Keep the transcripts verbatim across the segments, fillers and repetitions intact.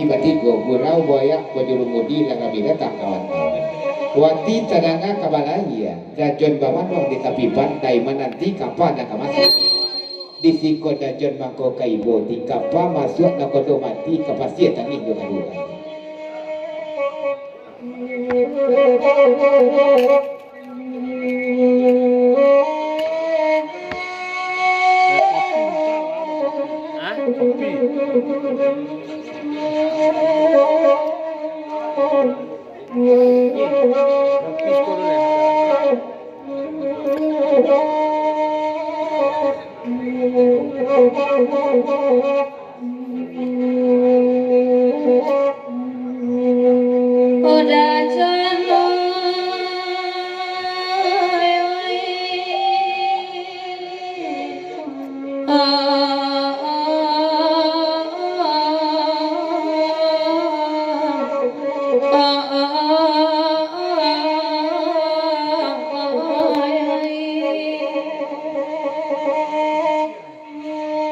batigo, gurau boyak bajurumudi lah kami datang kawan-kawan. Wati tadanga ka balahia, dajon bamanuang di tapi pantai mananti kapa nan ka masuak. Di siko dajon mangko ka ibo, di kapa masuak nakodo mati ka pasia tangih jo kaduanyo.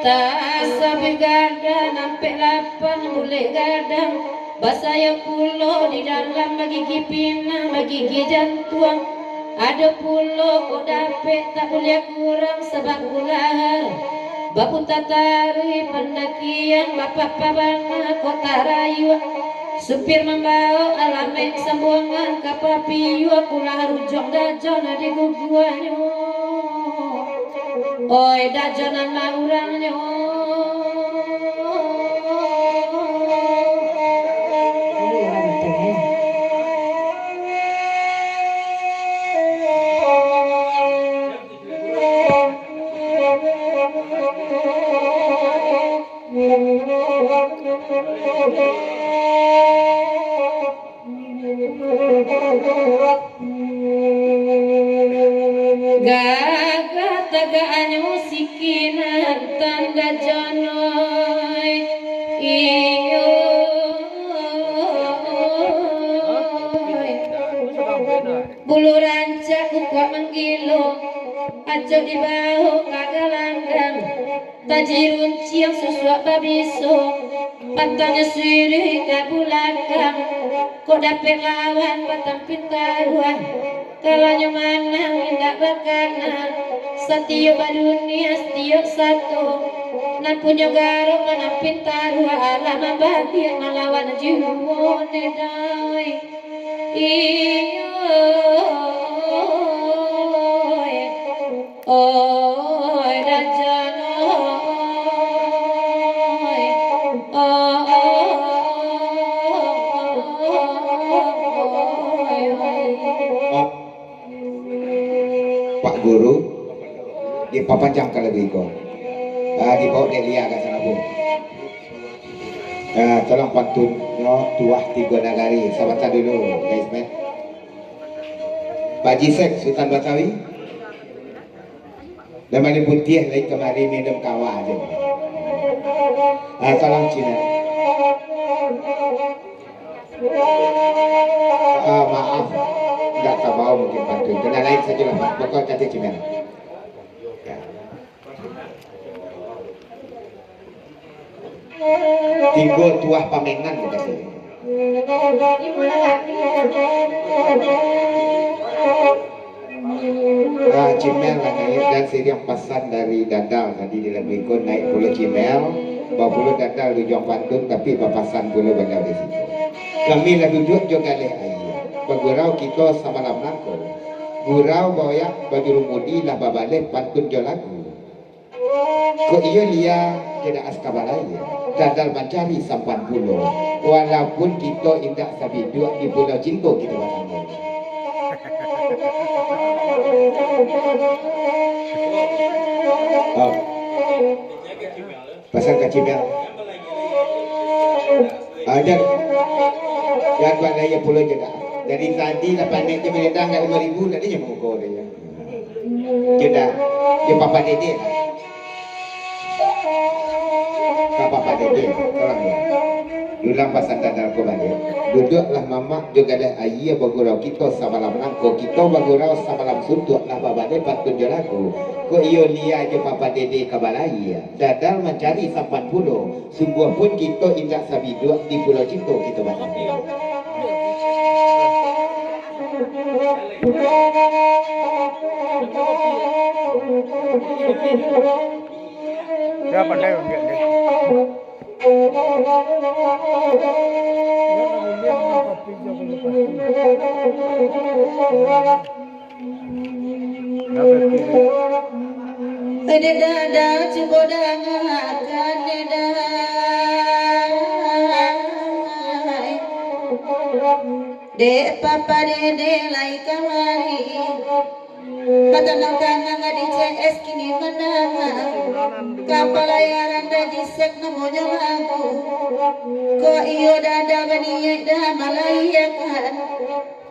Tasabih gadang, ampek lapan bulek gadang, basayok pulo di dalam, bagigi pinang, bagigi jantuang. Ado pulo kok dapek, tak buliah kurang, sabab gulahar. Baputa taruih pandakian, bapapa bana kok tarayuak. Supir mambao alamek sambuangan ka papiuak, gulahar ujuang dajon di guguanyo. Oi, dajonan maurangnyo. Gagah tagaknyo sikinan tanda jonoi, iyo. Bulu rancak kukuak manggilo, acok dibaok ka galandang. Taji runciang susuak babiso, pantangnyo siriah ka bulakang. Kok dapek lawan batang pintaruah, kalanyo manang indak bakana. Satiyok badunia, satiyok sato, nan punyo garok manang pintaruah, alah mambaliak malawan juo ne dai. Iyo, oi, rajan, oi, oi, oi. Pak Guru, dipapanjangkan lagu iko. Ah, dibaok dek Lia ka sana, Bu. Ah, tolong pantunnyo Tuah Tigo Nagari. Sabanta dulu, guys, man. Pak Jisek, Sutan Batawi. Dan Malik Putiah lai kamari minum kawa aja. Ah, tolong Cina. Ah, maaf, ndak tabao mungkin pantun. Kena lain sajolah, Pak. Pokok kata Cina. Ya. Tigo tuah pamenan, dikasih. Ah, Cimel lah naik, dan siriang pasan dari Dadal tadi di lagu iko, naik pulo Cimel, bapulo Dadal di ujuang pantun, tapi bapasan pulo Dadal di siko. Kami lah duduak jo galeh aia, bagurau kito samalam nangko. Gurau baoyak bajurumudi lah babaleh pantun jo lagu. Kok iyo Lia, kena askabala iyo. Dadal mancari sampan pulo. Walaupun kito indak sabiduak di Pulau Cinto kito batamo. Oh. Pasang ka Cimel. Ajar. Jan buat gaya pulo je dah. Dari tadi lapan menit je menedang kat lima ribu, tadi je muko dia. Jeda. Dia papa dedek lah. Ka papa dedek, tolong dia. Urang pasan Dadal ko baliak. Duduaklah mamak jo gadai aia bagurau kito samalam nangko, kito bagurau samalam suntuak lah babaleh pantun jo lagu. Kok iyo Lia jo Papa Dede ka balaia, Dadal mancari sampan pulo. Sungguahpun kito indak sabiduak di Pulau Cinto kito baliak. Ya, pandai ambiak dia. Dek Dadal, cubo dangakan, Dek Dadal. Dek Papa Dede lai kamari. Batanang-tanang di C S kini manang. Kapalayaran Dadisek namonyo lagu. Kok iyo Dadal baniaik dah malaiakan.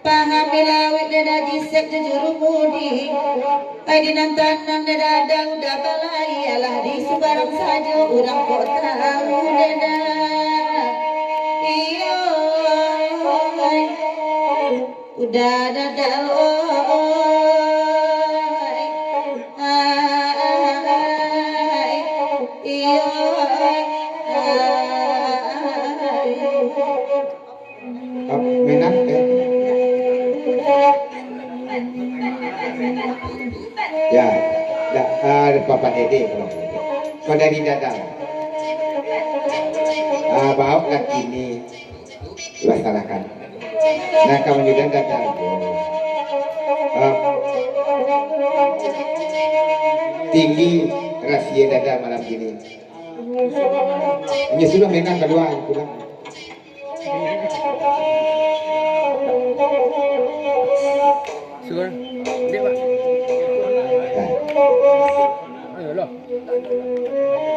Pahami lawik Dadisek jujur mudi. Ai di nan tanang Dadal udah balai, alah di subarang sajo urang kok tahu Dadal. Iyo, ai. Udah Dadal, oi. Ai, iyo, ai. Ah, Menak, eh. Ya, da, ah, Papa Dede, kalau gitu. Kau dari Dadal. Ah, baok lah kini. Laksanakan. Nah, kawan juga Dadal. Ah, tinggi rasia Dadal malam kini. Hanya sudah Menak kalua pulang. Sudah. Dek, Pak. Nah. Ayolah.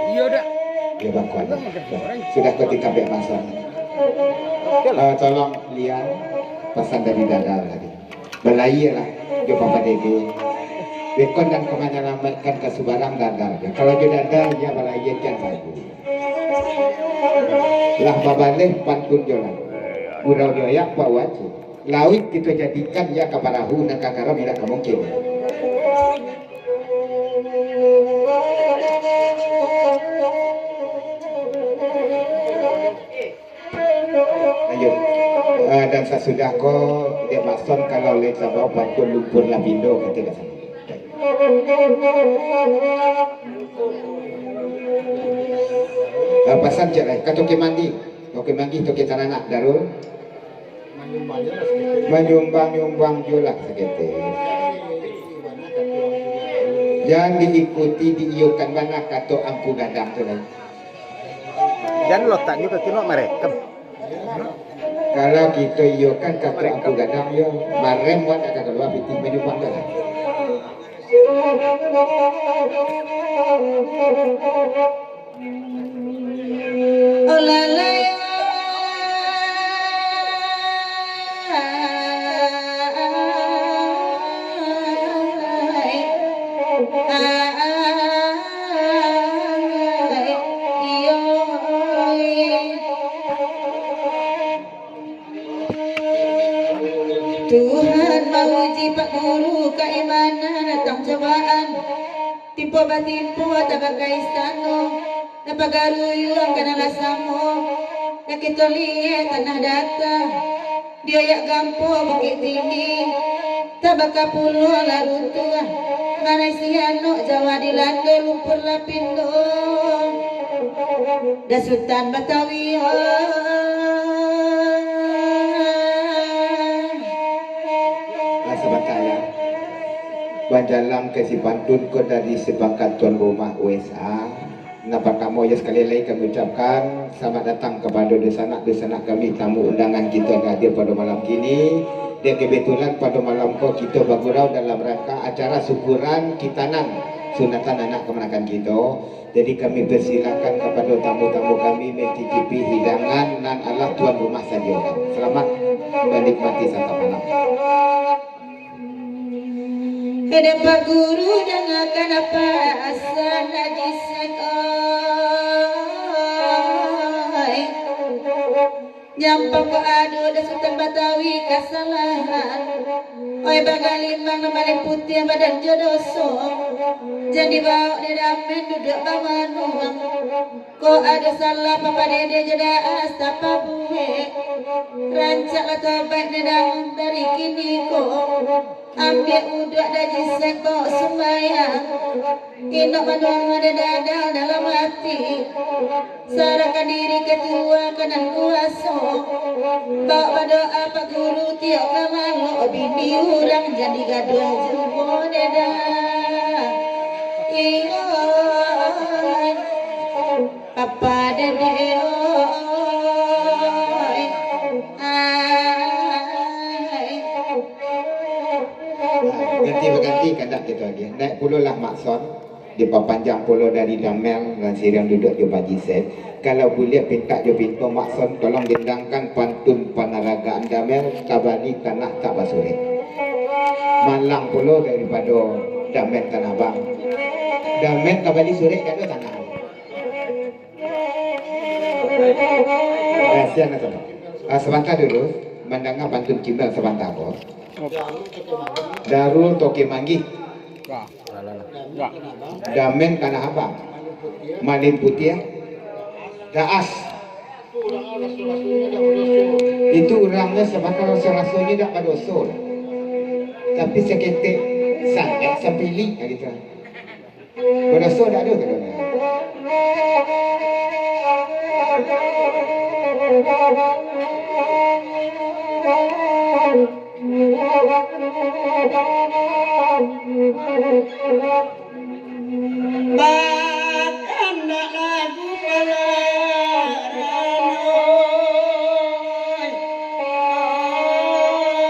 Iyo, dak. Ya, bakal. Sudah kau tingkap dek masa. Oke lah. Eh, tolong Lia, pasan dari Dadal tadi. Balaialah jo Papa Dede. Bekon nan ka manyalamaikkan ka subarang Dadal. Kalau jo Dadal, ya balaiakan sajo. Lah babaleh pantun jo lagu. Gurau jo ayak Pak Wacu. Lauik kito jadikan ya ka parahu nan ka karam indak ka mungkin. Lanjut. Ah, dan sasudah ko, Dek Mason, kalau lai tabao pantun lumpur lah pindo, kato ka sana. Ah, pasan ciek lai, ka Toke Mandi. Toke Mandi, Toke Taranak, Darul. Manyumbang-nyumbang juo lah saketek. Jan diikuti, diiyokan bana kato Angku Gadang tu lai. Jan lotak juo ka kino marekam. Kalau kito iyokan kato Angku Gadang yo, marem wan aka kalua pitih manyumbang tu lah. Tuhan mauji Pak Guru kaimanan, datang cobaan. Timpo batimpo, tabakai istano, nan pagaruyuang ka nan lah samo, nan kito liek tanah data, di oyak gampo Bukik Tinggi, tabaka pulo lah runtuah, manai sianok Jawa dilando, lumpur lah pindo, dah Sutan Batawi, oh. Ah, sabanta, ya. Bajalan ka si pantun ko dari si pangkat tuan rumah U S A. Nan partamo, ya, sakali lai kami ucapkan selamat datang kapado dunsanak-dunsanak kami, tamu undangan kito nan hadir pado malam kini. Dan kebetulan pado malam ko kito bagurau dalam rangka acara syukuran kitanan sunatan anak kamanakan kito. Jadi, kami persilakan kapado tamu-tamu kami mancicipi hidangan nan alah tuan rumah sadiakan. Selamat menikmati santapan malam. Kada Pak Guru, dangakan apa asa najis, oi. Nyampang ko ado dek Sutan Batawi kasalahan. Oi, bagalimang nan malin putiah badan jo doso. Jan dibaok dek Damen duduak bamanuang. Ko ado salah papadede jo daas tapabuek. Rancaklah tobaik dek Damen dari kini ko. Ambiak uduak daji sek baok sumbayang. Inok manuang ado dadal dalam ati. Sarahkan diri ka Tuhan ka nan kuaso. Baok badoa Pak Guru tiok ka lalok, bini urang jan digaduah juo deda. Iyo, papa dede, oi. Ai. Ganti baganti kandak kito agiah. Naik pulolah Mak Son, dipapanjang pulo dari Damel nan siriang duduak jo Pak Ji Sep. Kalau buliah pintak jo pinto, Mak Son tolong dendangkan pantun panaragaan Damel, Kabali Tanah Tak Basurek. Malang pulo daripado Damel Tanah Abang. Damel Kabali Surek dak ado tanah. Kasian lah tu. Ah, sabanta dulu, mandanga pantun Cimel sabanta ko. Darul Toke Manggih. Damen Tanah Abang. Malin Putiah. Daas. Itu urangnyo sabanta raso-rasonyo dak badoso lah. Tapi saketek sangaik sapilik lah gitu. Badoso dak ado tu doh. Bakandak lagu palaran,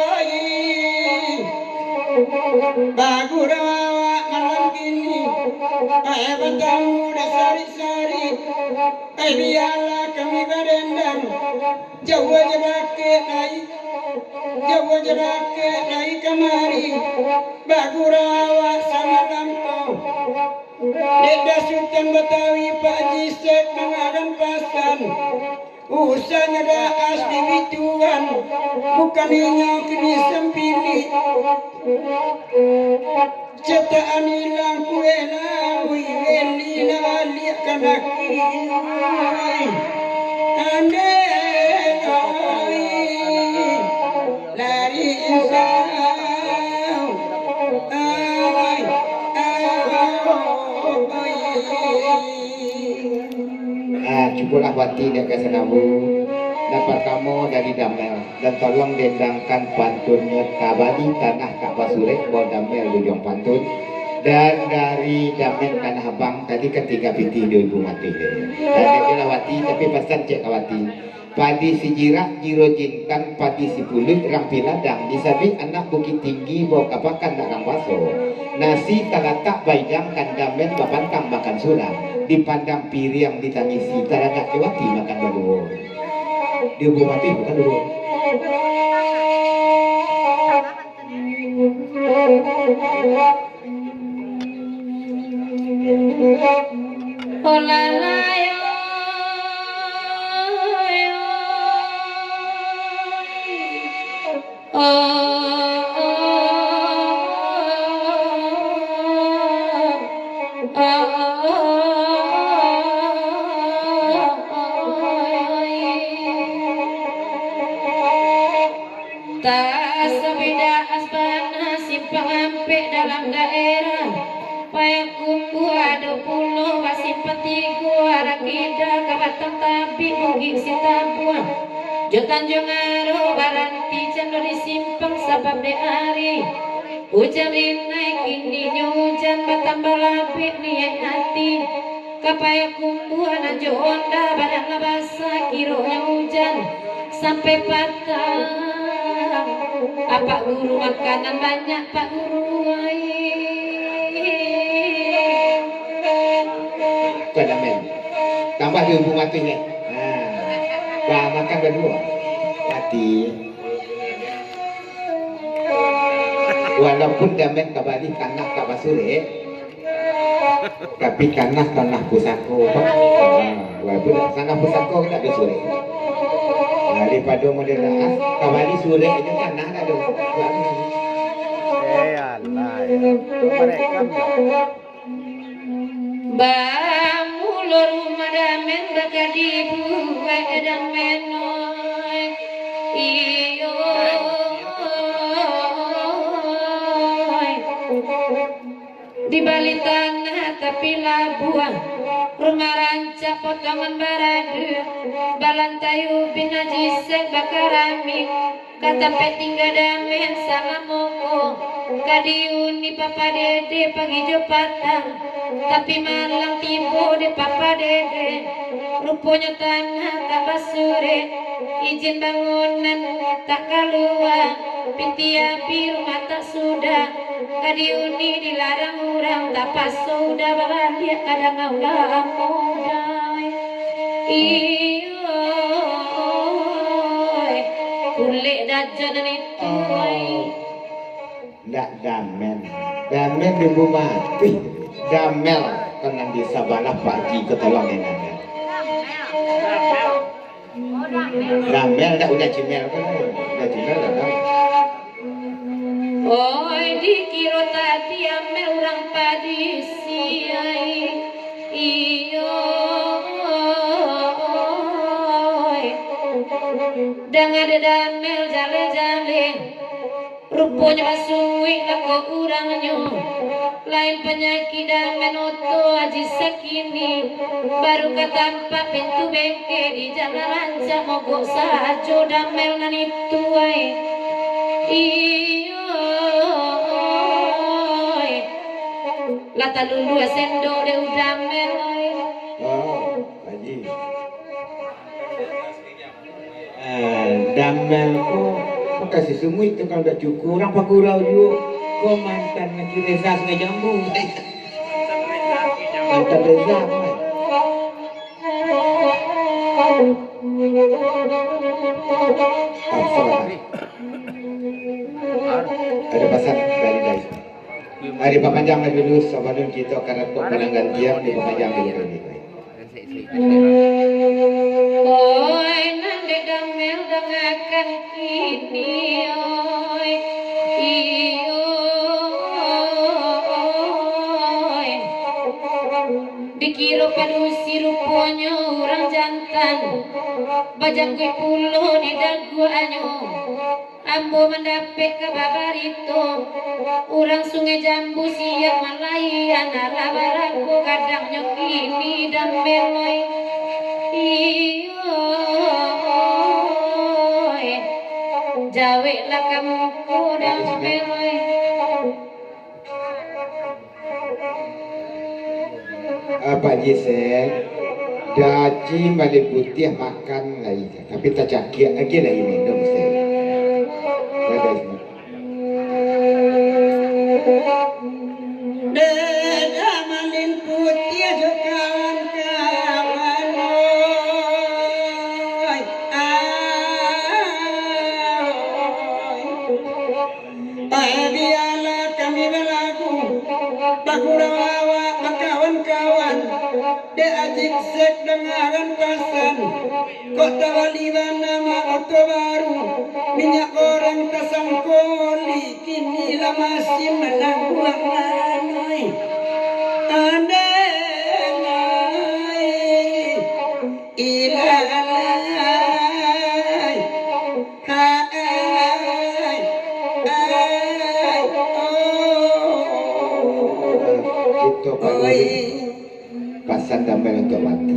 oi. Bagurau awak malam kini, eh, batamu dah sari-sari. Eh, biarlah kami badendam. Jauah je dakek lai, jauah je dakek lai kamari. Bagurau awak samalam ko. Dek Sultan Batawi Pak Ji Sek mangaran pasan. Usahnya daas dibituan, bukan inyo kini sampilik. Cetakan ilang kue lamui, weli nak baliak ka laki. Andai lari insau. Ai, ai, ai. Ah, cukuiklah wati dek ka sanabu. Nan partamo dari Damel, dan tolong dendangkan pantunnyo Kabali Tanah Tak Basurek, baok Damel ujuang pantun. Dan dari Damel Tanah Abang tadi kan tingga pitih dua ribu mati. Dan dek lah wati, tapi pasan cek ka wati. Padi sijirak, jiro jintan, padi sipuluik, rampi ladang, disabik anak Bukik Tinggi, baok ka pakan nak rampaso. Nasi talatak baidang, kandamen bapantang makan surang, dipandang piriang ditangisi, taragak jo wati makan baduo. Di rumah tu bukan dulu. Tasabida asbana simpang ampek dalam daerah Payakumbuah, ado pulo basimpang tigo, arah kida ka Batang Tabik, Bukik Sitabuah, jo Tanjuang Aro, baranti cando di simpang sabab dek ari. Ujan rinai kininyo ujan, batambah labek niaik ati. Ka Payakumbuah nan jo Honda, badan lah basah kironyo ujan. Sampai patang. Apak guru makanan banyak, Pak Guru ai. Kau dah main. Tambah di hubung mati ni. Ha. Bah, makan berdua. Mati. Walaupun Damen ka Bali tanah ka basurek, tapi tanah, tanah pusako. Ha, walaupun tanah pusako kita ada surek. Ha, di Pado model Raas, kabali surek aja tanah dak ado. Eh, alah, ya. Merekam dah. Bamulo rumah damen bakadi buek damen, oi. Iyo, oi. Di bali tanah tapi labuah, rumah rancak potongan baradu, balantai ubin aji sek bakaramik, ka tampek tingga damen salamo ko, ka diuni papadede pagi jo patang, tapi malang tibo dek papadede, ruponyo tanah tak basurek, ijin bangunan tak kalua, pinti abi rumah tak sudah, ka diuni dilarang urang, tapaso udah babaliak ka dangau lamo dai. Iyo, kulek dajo nan itu, ai. Ndak damel. Damel di rumah. Ih, damel tenang di sabalah Pak Haji, ko tolong ni damel. Damel dak udah cimel ko, udah cimel dak tahu. Oi, dikiro tadi amel urang padisi, ai. Iyo, oi. Danga dek damel jaleh-jaleh. Ruponyo basuik lako urangnyo, lain panyakik damel oto Aji Sakini, baru ka tampak pintu bengke di jalan rancak mogok sajo damel nan itu ai. Iyo, oi. Lah taluluah sendok dek damel ai. Oh, Haji. Ah, damel ko, makasih sumuik tu kalau dak cukup. Urang pagurau juo. Ko mantan laki Reza Sungai Jambu. Mantan Reza, kan? Ah, salah. Ada pasan dari guys. Ah, dipapanjang lagi dulu, sabalun kito ka dapek pananggantian, dipapanjang lagi dulu. Oi, nan dek damel dangakan kini, oi. Iyo, oi. Dikiro padusi ruponyo urang jantan, bajangguih pulo di daguaknyo. Ambo mandapek kaba barito, urang Sungai Jambu siap malahian, alah barako gadangnyo kini damel ai. Iyo, oi. Jaweklah ka muko damel ai. Apa ji, Sek? Daji malin putiah makan lai, tapi tacakiak lagi lai minum, Sek. Bagus. Dek malin putiah jo kawan-kawan, oi. Ai. Bialah kami balagu, bagurau awak bakawan-kawan, dek Aji Sek dangaran pasan, kok tabali bana ma oto baru, minyak goreng tasangkoli, kini lah masin manangguang anai. Andai nai. Ilalai, haai, ai, oh. Kito padusi pasan damel untuak mati.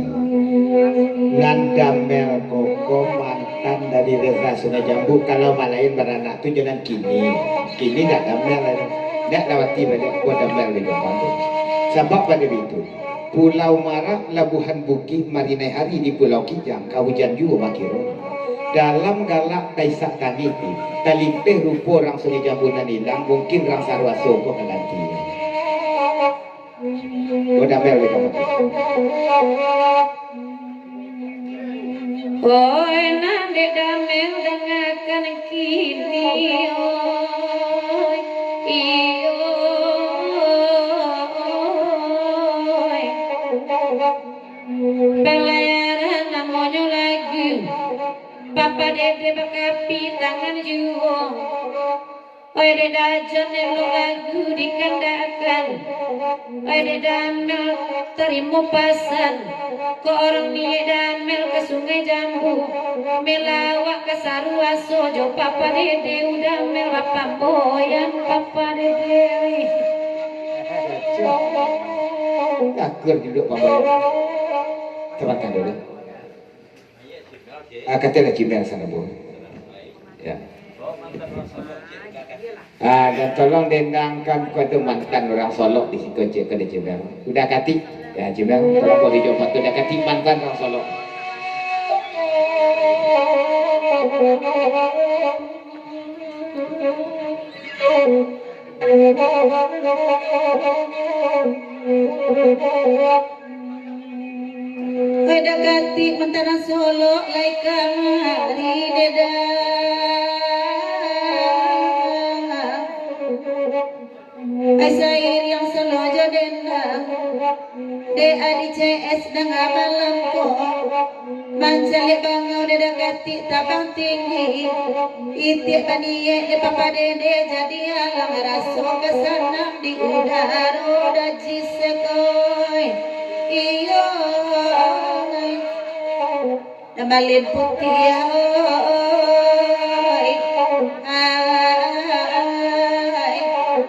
Nan damel koko mantan dari Reza Sungai Jambu, kalau malain baranak tu jangan kini. Kini dak damel lai. Dak dapati baliak buah damel di rumah tu. Sabab pado itu, Pulau Marak, Labuhan Bugih, marinai hari di Pulau Kijang, ka hujan juo bakiro. Dalam galak taisak tangih ti, talipeh rupo urang Sungai Jambu nan ilang, mungkin urang Saruaso ko ka ganti. Buah damel di rumah tu. Oi, nan dek damel dangakan kini, oi. Iyo, oi. Palayaran namonyo lagu, papade Dek bakapi tangan juo. Oi dek Dajon, elok lagu dikandakkan. Oi dek Damel, tarimo pasan. Kok urang niek Damel ka Sungai Jambu, melawak ka Saruaso jo Papa Dede, Damel bapamboyan Papa Dede. Akur duduak pamboyan. Terangkan dulu. Ah, katalah Cimel sana, Bu. Ya. Ah, dan tolong dendangkan kepada mantan orang Solok di situ, cek kepada Cimel. Udah katik? Ya, Cimel, tolong kau dijawab tu, udah katik mantan orang Solok. Kada katik mantan Solok lai kamari deda. Ai sairiang solo jo denda. Dek adi C S danga malam ko. Mancaliak bangau dada katik tabang tinggi. Itiak baniek dek Papa Dede jadi alang raso ka sanang di udaro daji sekoi. Iyo. Nan balin putiah oi. Ai,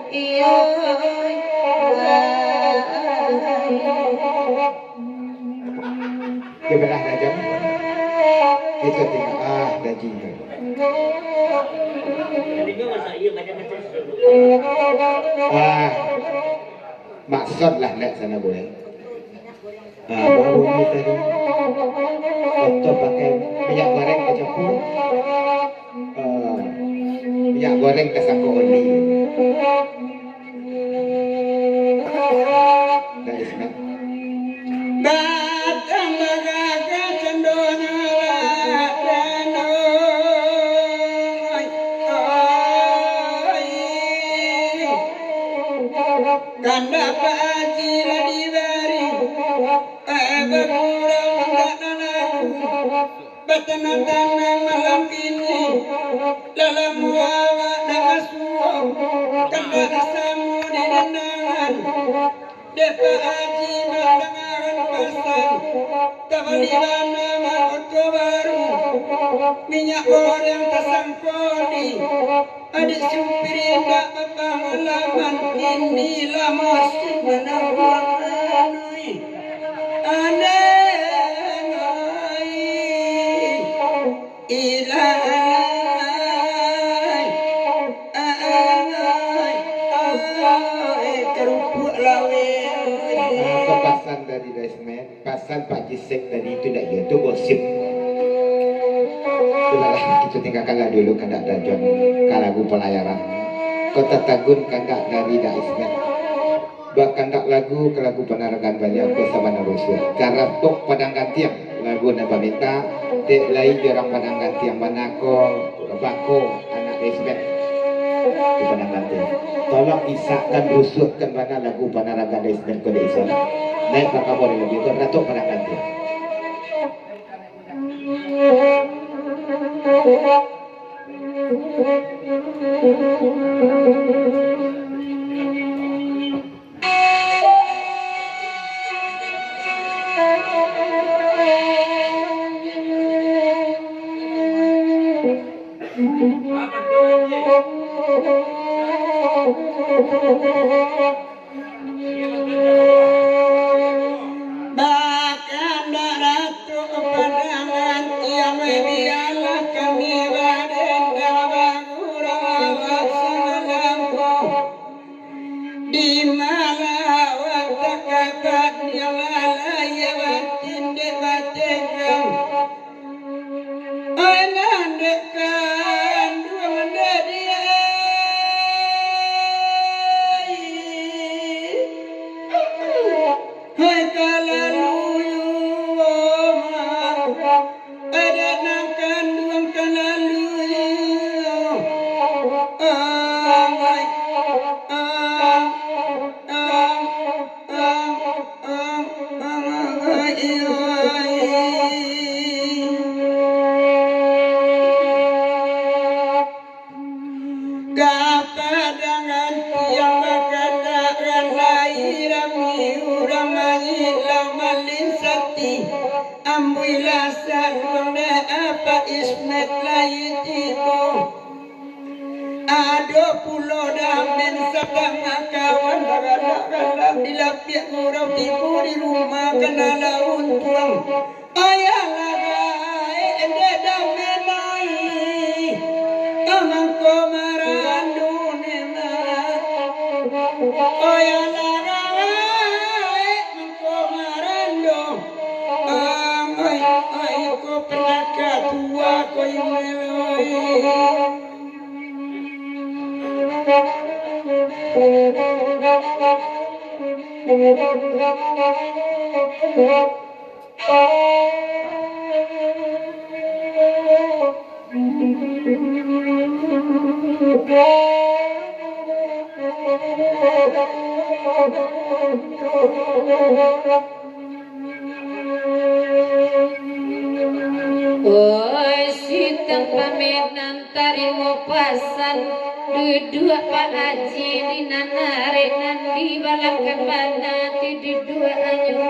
iyo. Ai. Dia belah dah jam. Kita tengok ah dah jingga. Ah, maksud lah nak sana boleh. Ah, bunyi tadi. Contoh pakai minyak goreng bacampur. Ah, minyak goreng tasangko oli. Dari semen. Batang bagagah candonyo lah danoi. Kandak Pak Haji lah dibari. Eh, bagurau mintak nanaku. Batanang-tanang malam kini, dalam awak dah basuo, kandak samo di dandangan. Dek Pak Haji mandangaran pasan, tabali bana maoto baru, minyak goreng tasangko oli, adik supir indak bapangalaman, inilah musim manangguang anui. Aneh, ai. Ilah, ai, ai, ai, ai, karupuak laweh. Ah, ko pasan dari Daismen, pasan Pak Jisek tadi tu dak iyo, tu gosip. Sudahlah, kita tinggalkanlah dulu kandak Dajon ka lagu Palayaran. Kota Tagun kandak dari Daismen. Bakandak lagu ka lagu Panaragan Baliau ko sabana rusuah. Karatok Padang Gantiang, lagu nan baminta, dek lai jo urang Padang Gantiang bana ko, bako anak Desmet di Padang Gantiang. Tolong isakkan, rusuahkan bana lagu Panaragan Desmet ko dek isan. Naik ka kabur lagu ko, Karatok Padang Gantiang. Bakandak Ratu Padangan, yang biarlah kami badendang bagurau awak samalam ko. Di malah awak takapat, yang lalai batindek batenggang. Ai nan dek kanduang dek diai. Hai kalalu yo, ai dek nan kanduang kalalu yo. Ai, ai, ai, ai. Kapadangan tiang bakadak randai rami urang mangik lau malinsati. Ambuilah saluang dek Apak Ismet lai tibo. Ado pulo damen sadang kawan baranak-ranak di lapiak murau tibo di rumah kana laun tuang. Ayalah gai endek damen ai, amangko marandu nemak. Ayalah gai mangko marandu, ai, ai, ko pernah ka tua ko imeloi. Oi, Sutan Pamenan, tarimo pasan, duduak Pak Haji di nan arek nan di balakang bana, tu duduaknyo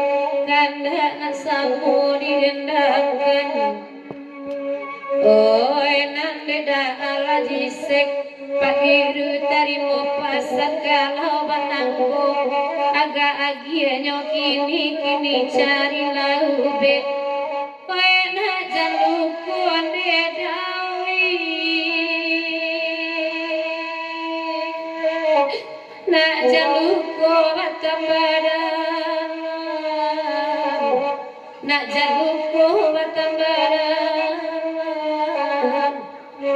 kandak nak samo direndahkan. Oi, nan dedak Alhaji Sek, Pak Heru tarimo pasan kalau banangko, agak agiahnyo kini-kini cari laubek. Oi, nak jan luko Ande Dawi, nak jan luko batambaran. Nak jan luko batambaran. Oi,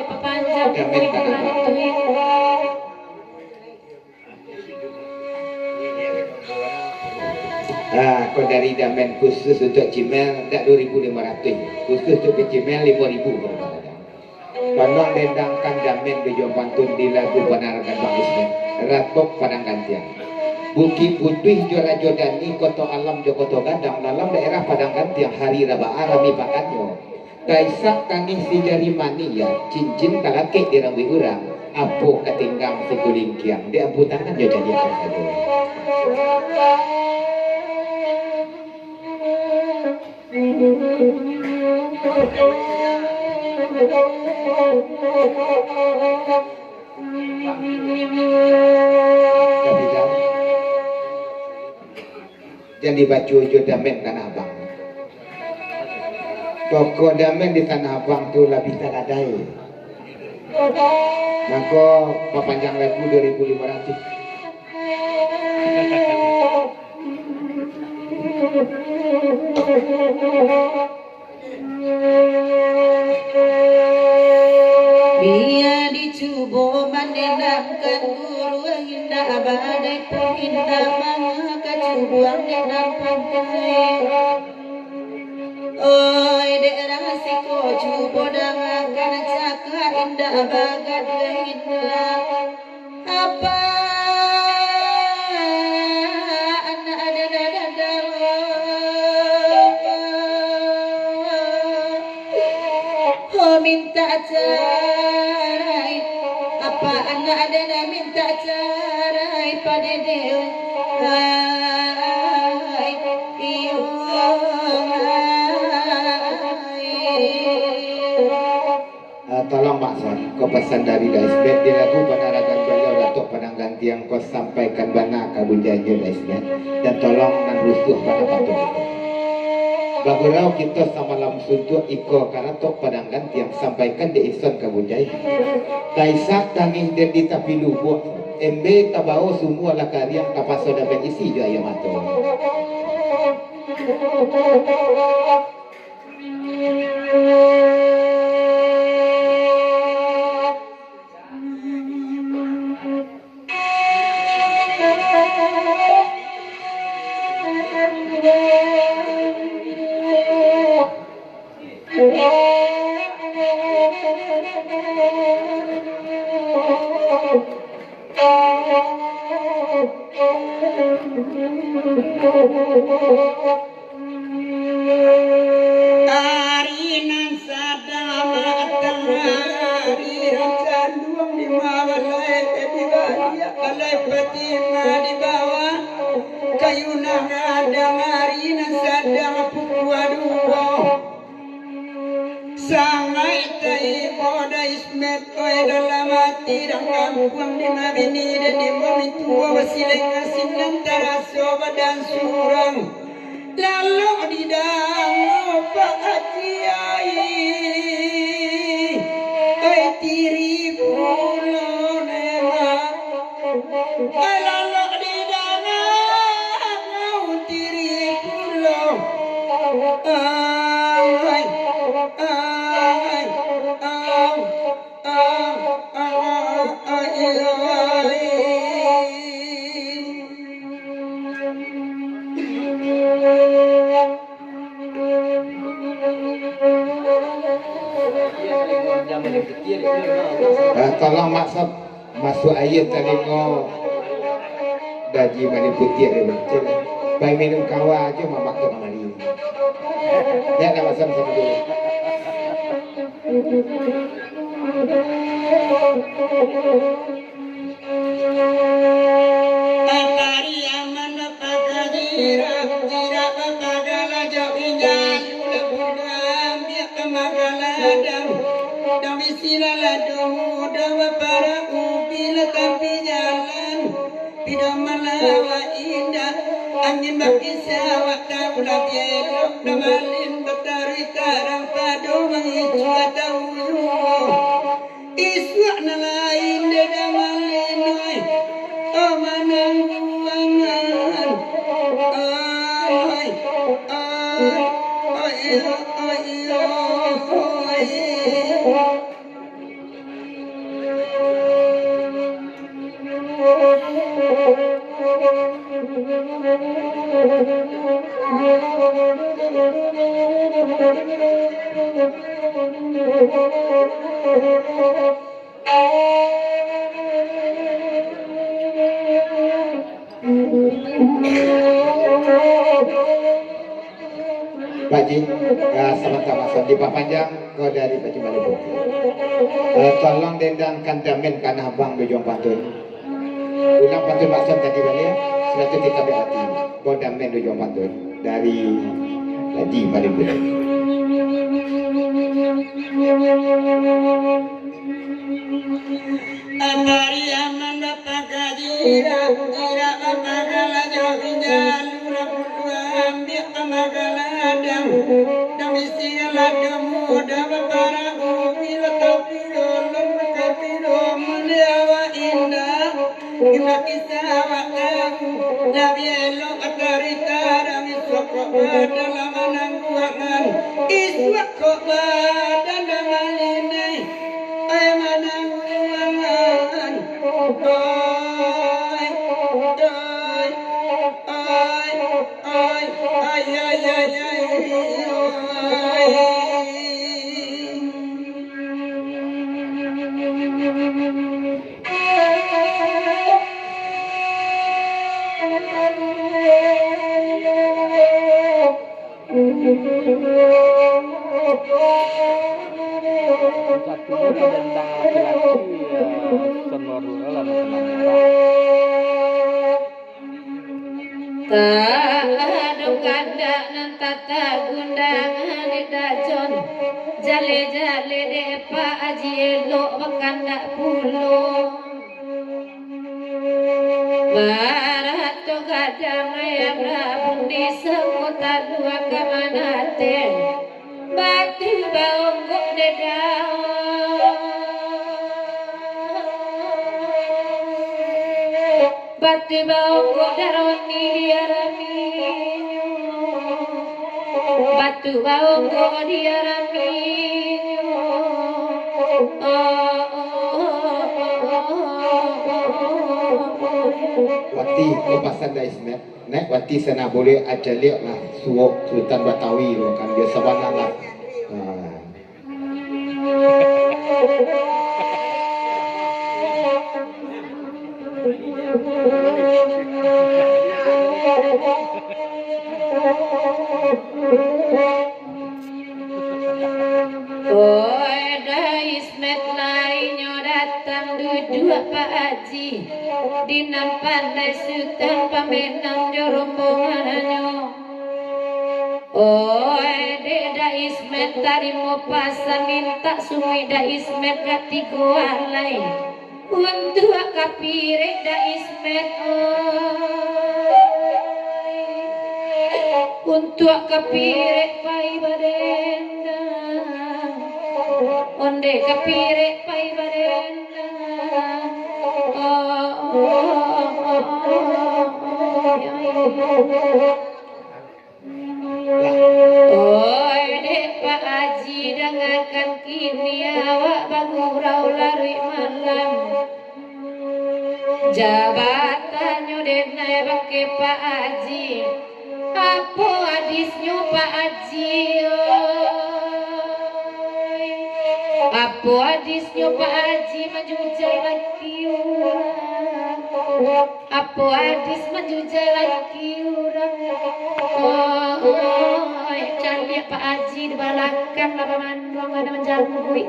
papanjang umua. Ah, ko dari Damen khusus untuk Cimel, dak dua ribu lima ratus. Khusus untuk Cimel, lima ribu. Tolong dendangkan Damen jo pantun di lagu Panaragan Bang Ismet, Ratok Padang Gantiang. Bukik Putuih jo Rajo Dani, Koto Alam jo Koto Gadang, dalam daerah Padang Gantiang, hari Rabaah rami pakannyo. Taisak tangih si jari manih, cincin talakek di rambuik urang, apo ka tinggang si kulingkiang, di ampu tangan jo caliak sajo. Jan dibaco jo Damen Tanah Abang. Toko Damen di Tanah Abang tu labiah taladai. Mako, papanjang lagu dua ribu lima ratus. Bia dicubo manenangkan guru, indak badai pun indak manga, kacuboan dek nan pandai. Oi, dek rasiko cubo dangakan cakak, indak bagaduah indak. Apa anak aden-aden, oh, minta carai? Apa anak aden minta carai padede? Hai, iyo, hai. Ah, tolong, Mak Son, ko pasan dari Daisbet, di lagu Panaragan Baliau Datuk Padang Gantiang, ko sampaikan bana ka bujai inyo Daisbet, dan tolong nan rusuah bana patuh. Bagurau kito samalam suntuak, iko ka Datuk Padang Gantiang, sampaikan dek Ison ka bujai. Taisak tangih den di tapi lubuak, embe tabao sumua lah kariang, tapaso dapek isi jo aia mato. Ari nan sa- Sangaik taibo da Ismet, oi, dalam ati dan kampuang di mabini dan di mamintuo basilengan sinan taraso badan surang. Lalok didango Pak Haji ai, oi, tiri pulo nemak. Alalok di danau tiri pulo. Ai, ai, ai, ai, ai, ai. Ah, tolong maksud masuk aia talingo Daji Malin Putiak dia, Bang. Cek, pai minum kawa aja mamak tu kamari. Ya, nak masam sama dulu. Apari aman bapagajirak, jirak bapagalajo, inyalu lah bulan, biak pamagaladang. Dang bisi lah lado mudo baparau, bila tapi jalan. Pido malawa indak, angin bakisa awak tahu lah bielok, dah malin batari tarang pado mangicu tahu juo. Isuak nan lain dada malinoi, oh, manangguangan. Oi, oi, oi, oi, oi. Pak Ji, ah, samantang masa dipapanjang ko dari Pak Ji Malibu. Ah, tolong dendangkan damen kanah abang di ujuang pantun. Ulang pantun baksan tadi baliak, sarato kita berarti. Ko damen di ujuang pantun dari Pak Ji Malibu. Apari aman bapagajirak, jirak bapagalajo, inyalu lah bulan, biak pamagaladang. Dang bisi lah lado mudo baparau, bila tapi ulun bakapiro, maliawa indak. Indak kisah awak tahu, labiah elok atari tarang, isuak kok badan lah manangguangan, isuak kok badan lah malinai, ai manangguangan, ai, ai, ai, ai, ai, ai, ai, ai. Satu dulu tentang laki-laki, ya, senoru lah, tenang, ya. Tak ado kandak nan tatagundangan di dajon, jaleh-jaleh dek Pak Aji elok bakandak pulo. Barato gadang ayam rabun di sangko talua ka manateh. Batu baonggok dedau. Batu baonggok daroni di araminyo. Batu baonggok di araminyo. Oh, oh, oh, oh, oh, oh, oh. Wati, ko pasan dari Ismet. Naik wati sana boleh aja lihat lah suok Sultan Batawi tu kan biasa banget lah. Ha. Oih, Da Ismet lai nyo datang duduak Pak Aji, di nan pandai Sutan pamenang jo rombongannyo. Oih, dek Da Ismet Ismet tarimo pasan mintak sumuik Da Ismet ka tigo alai. Untuak kapirek Da Ismet, oi. Untuak kapirek pai badendang. Onde kapirek pai badendang. Oh, oh, oh, oh, oh, oh, oh. Oi, dek Pak Aji, dangakan kini awak bagurau laruik malam. Jabatannyo denai bakeh Pak Aji. Apo adisnyo Pak Aji, oi? Apo adisnyo Pak Aji manjujai laki urang? Apo adis manjujai laki urang? Oi, caliak Pak Aji di balakang lah bamanduang, ada manjangguik.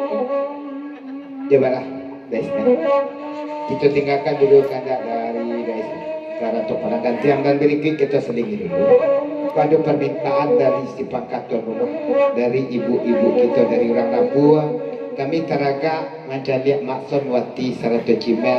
Cobalah, guys. Kita tinggalkan dulu kandak dari, guys, Karatok Padang Gantiang, dan berikut kita selingi dulu. Pada permintaan dari si pangkat tuan rumah, dari ibu-ibu kita dari urang Labuah, kami taragak mancaliak Makson Wati sarato Cimel.